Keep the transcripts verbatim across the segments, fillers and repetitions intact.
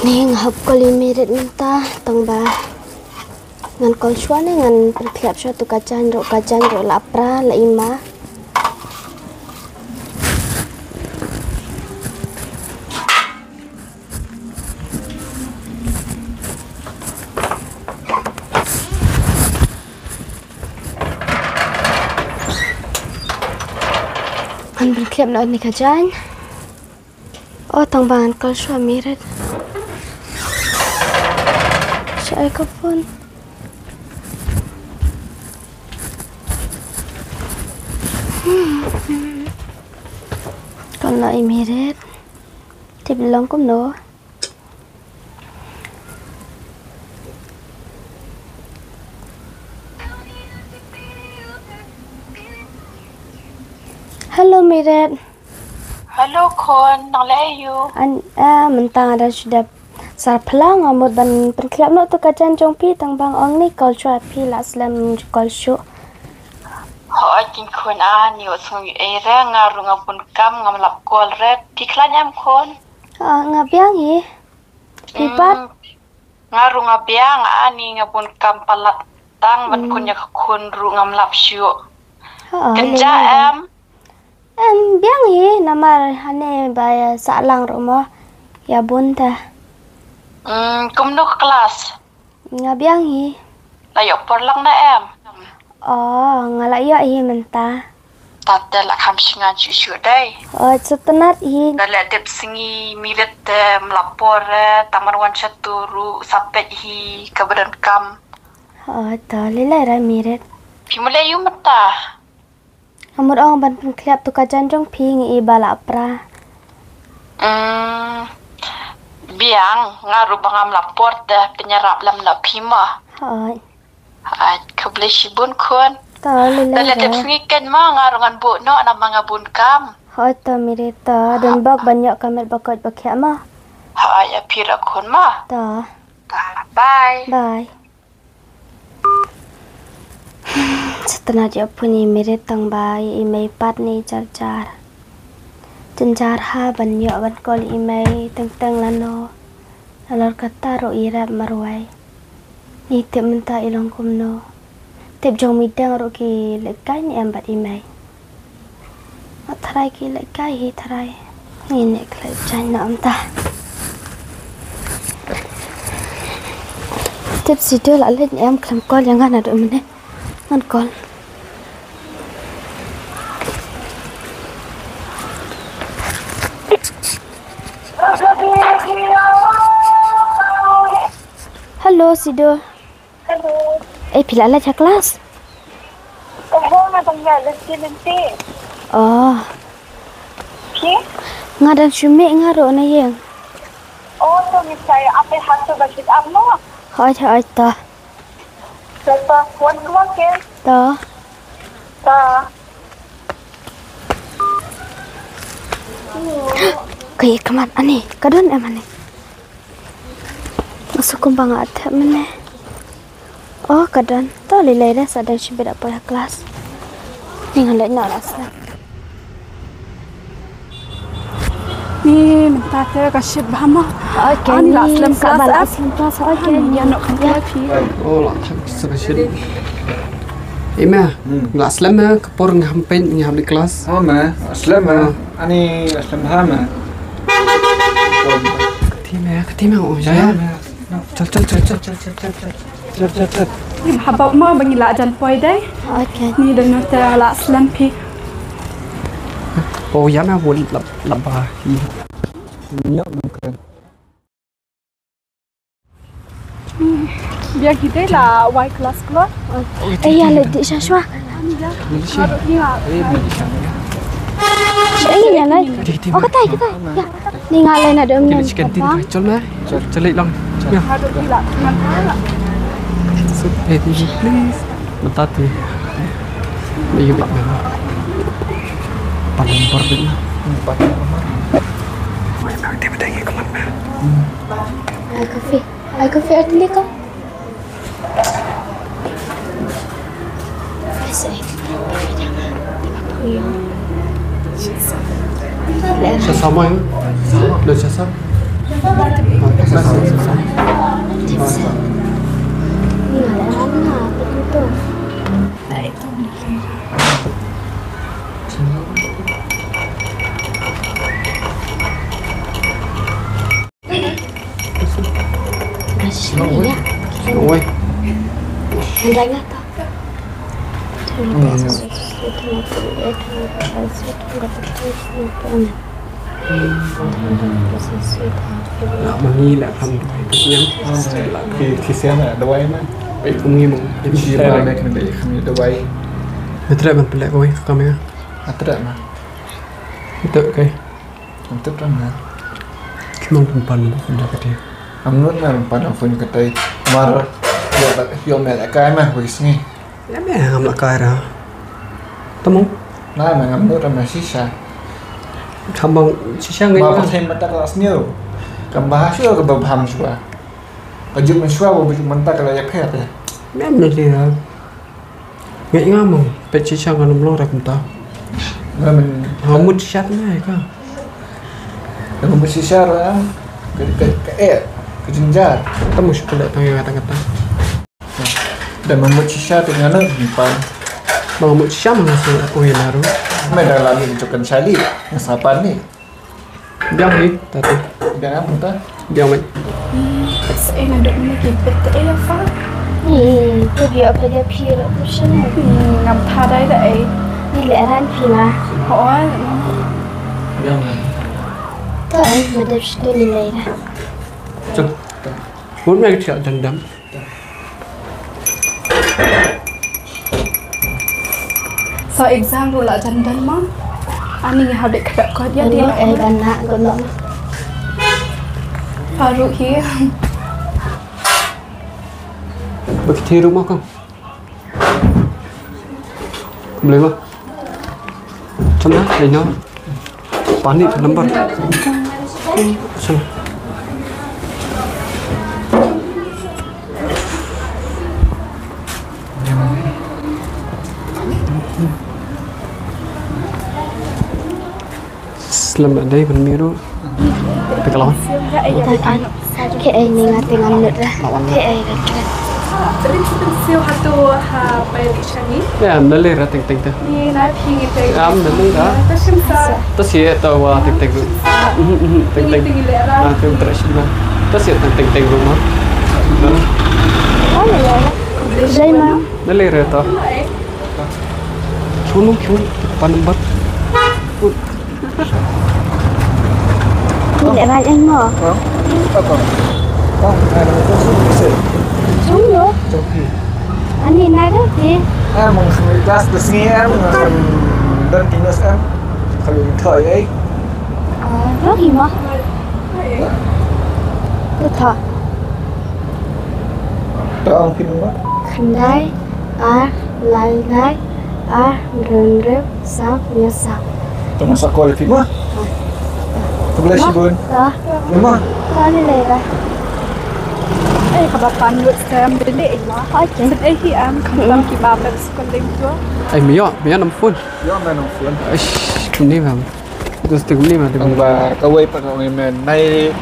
Ni nga hap call i Mirit mynta tang ba ngan call shuwa ne ngan pynkhlep shuwa tu ka jaiñ ruh, ka jaiñ ruh la pra la ima. Ngan pynkhlep noh ni ka jaiñ. O tang ba ngan call shuwa Mirit. Sha ai ka phone. Call noh i Mirit. Tip long kumno. Hello Mirit. Hello khun, nang leh aiu? An, ah, mynta nga dang shu dep sar phlang, nga mut ban pynkhlep noh tu ka jaiñ jong phi tang ba nga ong ni call shuwa phi la slem call shuh. Hooid khun, ani wat sngew ei re, nga ruh nga bun kam ngam lap call re. Phi khlaiñ em khun? Ah, nga biang hi. Phi pat? Nga ruh nga biang, ani nga bun kam palat tang ban khun ïa ka khun ruh ngam lap shuh. Kynja em? Em, biang hi namar hane ba ïa sah lang ruh mo. Ïa bun ta. Kumno ka klas? Nga biang hi. La ïoh por lang na em? Oh, nga la ïoh hi mynta. Tata la kham shngan shuh shuh dei. Oh, sngewtynnat hi. Da leh dep sngi Mirit te mlapor, eh, taman wan shatu ruh sa peit hi kaba donkam. Oh, to lilai ra Mirit. Phi mlei ïu mynta? Amut ong ban pynkhlep tu ka jaiñ jong phi ngi i ba la pra. Hmm. Biang, nga ruh ba ngam lapor te pynïarap lem na phi ma. Hooid. Ai, khublei shibun khun. To lilai. Lada tip sngi ken ma nga ruh ngan buh noh namar nga bun kam. Hooid to Mirit to, don bok ban ïoh ka met ba koit ba khiah ma. Hooid, ïa phi ruh khun ma. To. To, bye. Bye. Sngewtynnat ïa puni Mirit tang ba i mei pat ni jar jar. Jynjar ha ban ïoh ban call i mei teng teng lano. Nalor kata ruh i rep marwei. Ngi tip mynta i long kumno. Tip jong midang ruh ki lehkai ne em bad i mei. Nga tharai ki lehkai hi tharai. Ngi ne khlem jan na mynta. Tip Sido la leit ne em khlem call ïa nga naduh mynne. Ngan call. Hello, Sido. Hello. Eh, phi la leit ha klas? Oh, nga dang ïa leit lynti. Oh. Phi? Nga dang shu mih nga ruh na ïing. Oh, to ngi sa ïa ap ha to ba shit ap mo. Hooid, hooid to. Sa ta wan kma ke? To. Ta. Ka ïa ka mat ani, ka don em ani. Nga shu kumba nga thep mynne. Oh, ka don. To lei lei de sa don shibit ha poi ha klas. Ni nga leit noh la sla. Ni mynta te ka shit bha ma. Okay, ani la slem klas, ba la slem klas. Okay, ni ïa nok kan phi. Oh, la thang sa ka shit. Ima, la slem ma, ka por nga ham pen nga ham ni klas. Oh ma, la slem ma. Ani la slem bha ma. Kati ma, kati ma, oh ya. Chal chal chal chal. Haba ma ba ngi la jan poi dei. Okay. Ni da nota la slem phi. Oh ya na wol la la ba. Ni ya nongkren. Bia kita la wai kelas keluar. Eh ya le di shashwa. Malaysia. Eh Malaysia. Eh ya le. Oh katai katai. Ya. Ni nga le na dong. Kita chicken tin chol na. Chol chol long. Ya. Eh please. Mata tu. Ni bit. Paling bor bit na. Paling bor. Mai nak dia berdaya ke mana? Ai kafe. Ai kafe at ni ka. Sha sa mai. Lo sha sa. Lah mangi lah kham. Ki ki siang lah dawai mah. Baik kumi mong. Ki siang lah kami dawai. Betul kan pelak kau ka kamera. Atra mah. Betul kai. Atra mah. Ki mong pun pan pun dah kata. Amnut mah pan phone kata. Mar yo yo mel kai mah wis ni. Lam eh ngam la kai ra. Temu. Nai ma ngam nud ma shisha. Kham bang shisha ngai. Ba pathem mata ka sniew. Kam ba shu ka ba bham shwa. Ka juk men shwa ba juk menta ka la yak phet ya. Mem ne li ra. Ngai ngam pet shisha ngan mlo ra kumta. Ngam. Ha mut shisha nai ka. Ngam mut shisha ra. Ka ka ka eh. Ka jinjar. Temu shu pele tang ya kata kata. Da ma mut shisha te ngano ni pan. Ma mut shisha ma ngaso oi na ru. Me da la ni chokan chali. Ngasa pan ni. Biang ni tatu. Biang apa ta? Biang mai. Sa ina dok ni ki bet e fa. Ni tu dia apa dia pira tu sini. Ngam tha dai da ai. Ni le ran pira. Ho. Biang mai. Ta ai ma dep sto ni lai da. Chuk. Mut me ka chiah dang dang. So exam ruh la dang dang ma. Ani ngi hap dei kdap ko dia dia. Ai ban na ko no. Faru hi. Bak thi ruh ma ko. Boleh ma. Cham na, ai no. Pani number. Sana. Slam dei ban miru. Pekalon. Ke ai ni ngate ngam lut lah. Ke ai dah. Rin siu hatu ha pai. Ya, mele ra teng teng ta. Ni na phi ngi teng. Am mele ra. Ta shim sa. Ta si ta wa teng teng. Mhm, mhm, teng teng. Ngi teng le ra. Ah, teng tra shim na. Ta si teng teng teng ma. Dai ma. Mele ra ta. Chunu chunu pan number. Ni le rai ai mo. Hah? Apa? Oh, ada tu sih. Chung lo. Chung pi. Ani na da ti. Em, mong sini das de sini em, mong dan kinos em. Kalau itu ai. Ah, lo ki mo. Tu tha. Tong kin mo. Khyndai. Ar, lai, lai, ar, hynriew, hynriew, saw, hynñiew, saw. Tang sa call phi ma. Khublei shibun. Ka. Phi ma. Ka ni le ba. Ei, kaba pan lut scam dede ei ma. Ai, ken. Ei hi am kham tam ki ba pep scrolling tu. Ei, mio, mio nam phone. Yo, ma nam phone. Eish, kumne ma. Dos te kumne ma te. Ang ba kawei pa kawei men nai.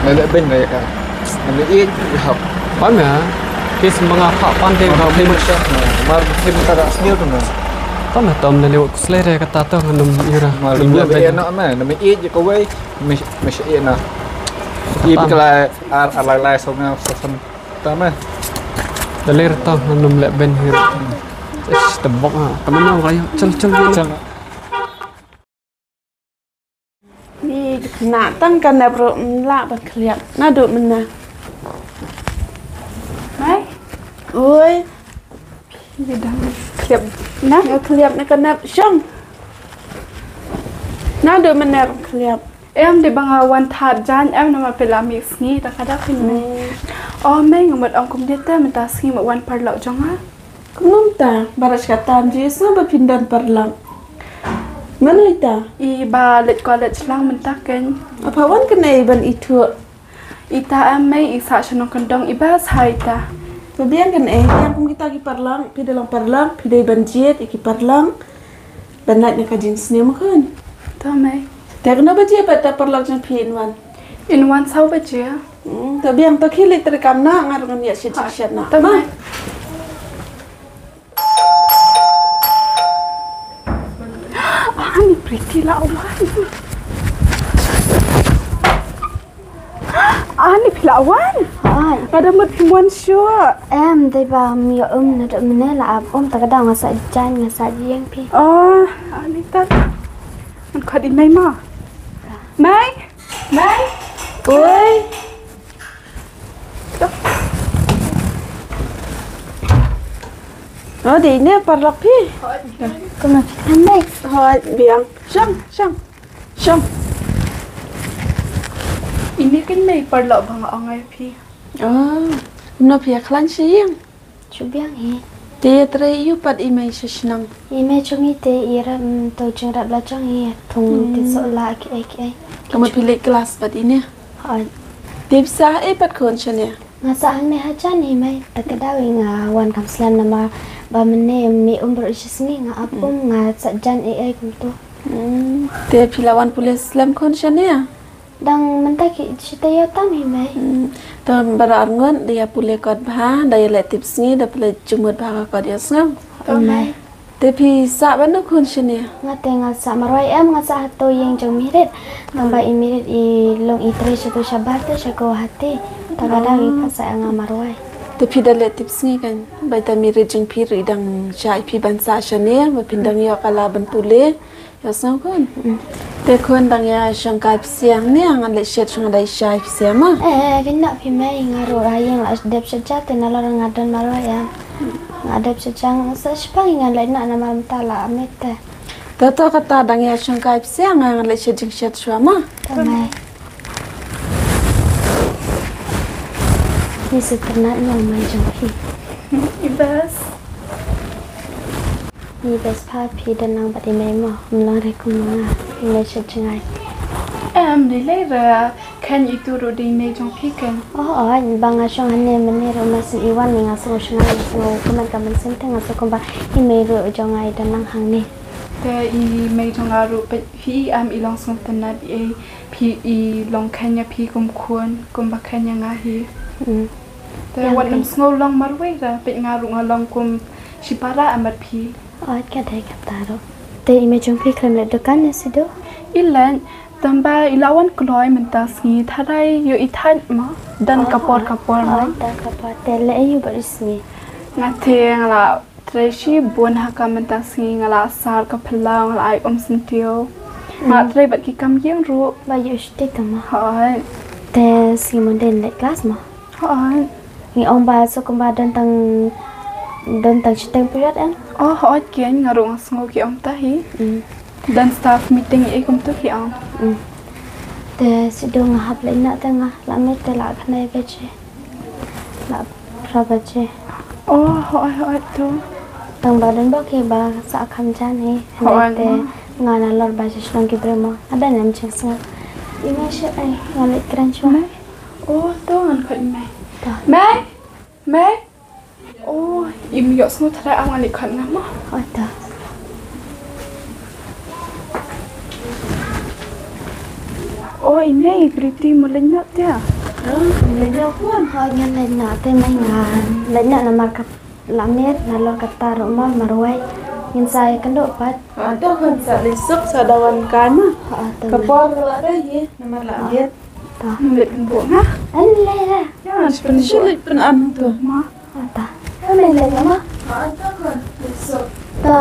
Nai le ben nai ka. Nai le i hap. Pan ma. Kes manga pa pan te ba kumne. Mar te mata ka sniu tu na. Pan ma tom nai le kuslere kata to ngam ira. Mar le ben na ma na me i kawei me me na. I kala ar alai lai so nga so. Ta ma. Dalir to ngam le ben hir. Ish, tebok ha. Temen nong kayu. Chal chal chal. Ni na tang ka nep ro mla ban khliap. Na do mena. Mai. Oi. Ni dang khliap. Na? Nga khliap na ka nep shong. Na do mena khliap. Em de ba nga wan thad jan em namar phi la mih sngi ta ka da phin mih. Oh mei nga mut ong kumne te mynta sngi mut wan paralok jong nga. Kumno mynta ba rach ka tam je sa ba phin don paralok. Mano ita? I ba leit college lang mynta ken. Apa wan kane ban ithuh. Ita em mei i sah shnong kyndong i ba sa ita. Ba biang kane biang kum kita ki paralok phi dei long paralok phi dei ban jied i ki paralok. Ban lait na ka jingsniew ma khun. To mei. Te kano baje pat ta paralok jong phi in wan? In wan saw baje. Hmm, to biang to khie leit treikam na nga ruh ngan ïa shet shet na. To mei. Phi la wan. Ani phi la wan. Ai. Nga da mut phim wan shuh. Em, dei ba mi um na dok mene la ap um ta ka daw nga sa jan nga sa jieng phi. Oh, ani tat. Ngan khot i Mei ma. Mei. Mei. Oi. Oh, dei ne paralok phi. Kumno phi khan Mei? Hoi biang. Shong, shong. Shong. Ini kan Mei paralok ba nga ong ïa phi. Oh, kumno phi ïa khlaiñ sha ïing? Shu biang hi. Te trei ïu pat i Mei sha shnong. I Mei jong i te i rem to jing rap la jong i thung ti so la ki ai ki ai. Ka mut phi leit klas pat i ne. Hoi. Te phi sa ei pat khun shane. Nga sa hangne hajan i Mei ta ka daw i nga wan kam slem namar ba mene mi um bro i shisngi nga ap um nga sa jan ei ei kumto. Hmm. Te phi la wan pule slem khun shane. Dang mynta ki shita ïa tam hi Mei. Hmm. To bara arngut da ïa pule kot bha da ïa leh tip sngi da pule jingmut bha ka kot ïa sngew. To Mei. Te phi sa ba nu khun shane. Nga te nga sa marwai em nga sa ha to ïing jong Mirit. Tang ba i Mirit i long i trei sha to shabar te sha Guwahati. Ta ka daw i ka sa nga marwai. Te phi da leh tip sngi kan ba ta Mirit jong phi ri dang sha i phi ban sa shane ba phin dang ïoh ka la ban pule. Ïa sngew khun. Te khun dang ïa shong kai psiang ne ngan leh shet shong dai shai psiang ma. Eh, eh, kynnoh phi Mei nga ruh ha ïing la dep shet ja te nalor nga don marwai em. Nga dep shet ja nga sa shipang ngan leh na namar mynta la met te. To to kata dang ïa shong kai psiang ngan leh shet jingshet shwa ma. To Mei. Ni shu ternat ïa Mei jong phi. I best. Ni best pha phi don lang bad i Mei mo, ym long re kum nga, i Mei shet jngai. Em, dei lei re, khein itu ruh dei i Mei jong phi khein. Oh, oh, ba nga shong hangne mynne ruh ma shu i wan ni nga sngew jngai, nga sngew kumne ka mynsiem te nga sngew kumba i Mei ruh jong nga i don lang hangne. Te i Mei jong nga ruh peit phi am i long sngewtynnat i ei, phi i long khein ïa phi kum khun, kumba khein ïa nga hi. Mm. Te wat nym sngew long marwei re, peit nga ruh nga long kum shipara am bad phi. Oi, ka dei kata ruh. Te i Mei jong phi khlem leh dukan ne Sido? I leh, tang ba i la wan kloi mynta sngi, tharai ïoh i thait mo, don ka por ka por mo. Oi, don ka por, te leh ïu bad i sngi. Nga te nga la trei shibun ha ka mynta sngi, nga la sar ka phyllaw, nga la ai um syntiew. Nga la trei bad ki kam ïing ruh. Ba ïoh shuti ka mo. Hoi. Te sngi Monday leh klas mo. Hoi. Ngi ong ba sa kumba don tang, don tang shiteng period em? Oh, hoi keiñ, nga ruh nga sngew ki ong ta hi. Mm. Don staff meeting ei kumto ki ong. Mm. Te Sido nga hap leit noh te nga la met te la khnai baje. La phra baje. Oh, hoi, hoi to. Tang ba don ba ki ba sa kham jan hi. Hoi, te nga nalor ba sha shnong ki briew mo. Nga don em jingsngew. I Mei shet ai, nga leit kren shuwa. Mei? Oh, to ngan khot i Mei. To. Mei? Mei? Oh, im ïohsngew tharai am ngan leit khot nga mo. Oh, to. Oh, i Mei, Pretty, mo leit noh te? Leit noh khun. Oh, ngan leit noh te Mei nga. Leit noh namar ka la miet, nalor kata ruh mo marwei. Ngin sa ïakynduh pat. Ah, to khun sa leit suk sa dawan kai mo. Ah, to. Ka por la dei hi, namar la miet. To. Leit pynbok nga. An leit la. Ïa, shu pyn, shu leit pyn-an to. Ma. Ata. Ka men leh ma. Ata ka. Leit suk. Ta.